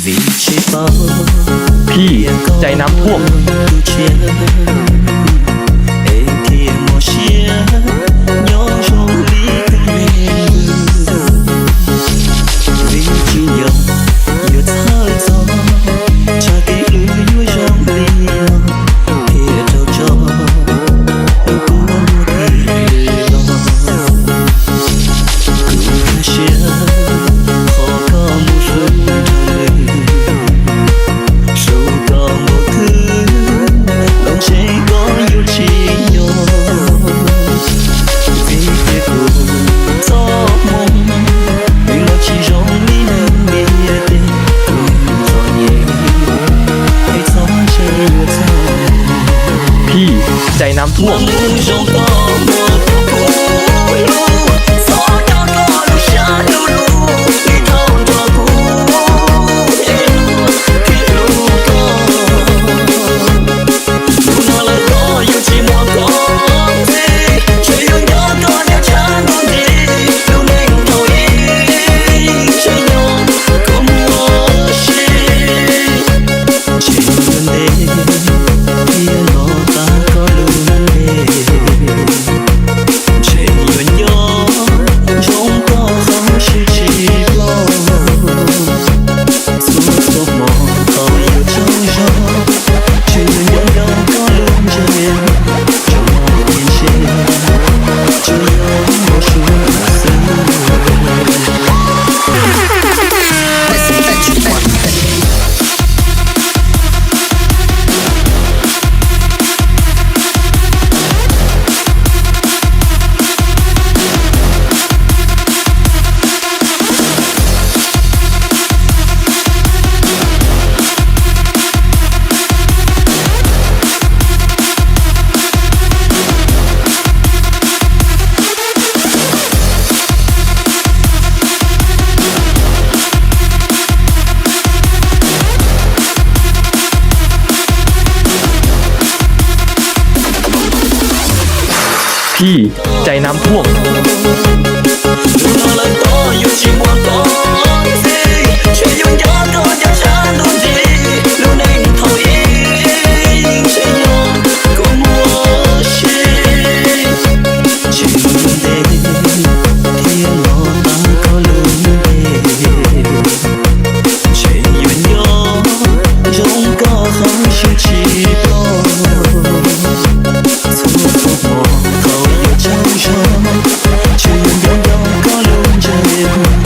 Vim tsis paub, phij, caiv nam thuam, tus tshiab, es thiaj muaj siab nyob zoo li tus neeg. Vim tsis nco yuav txhawj txog, tsam kev hlub yuav zoo li no, thiaj raug tso, tus kua muag thiaj los. Kuv khav siab qhov koj mus hlub nrog nws, zoo koj mus khwv, los ntshe koj yuav tsis nco. Vim tias kuv txoj hmoo, nws los tsis zoo li neeg ntiaj teb, kuv txom nyem, es txhob ntshai yuav txog. Phij, caiv nam thuam, zoo koj muag kuv lub, txhob coj koj lub siab dub lug, ib thaum nrog kuv es luag thiaj hlub koj. Hnub no lawm koj yuav tsis muaj koj ntxiv, tseem yuav nco koj nyob tshaj ntuj nti, lub neej thaum ub tseem nyob koj muaj sia. Ntshe yuav ntev thiaj los tas koj lub npe, ntshe yuav nco ntsoov koj qhov siab tsis ploj. Txhua txhua hmo thaum yuav tsaug zog, ntshe yuav nco nco koj lub ntsej muag, tsaug zog tiam sis tsuas yog npau suav xwb. Phij, caiv nam thuam, hnub no lawm koj yuav tsis muaj koj ntxiv, tseem yuav nco koj nyob tshaj ntuj nti, lub neej thaum ub tseem nyob koj muaj sia. Ntshe yuav ntev thiaj los tas koj lub npe, ntshe yuav nco ntsoov koj qhov siab tsis ploj. Txhua txhua hmo thaum yuav tsaug zog, tsuas yog nco nco koj lub ntsej muag,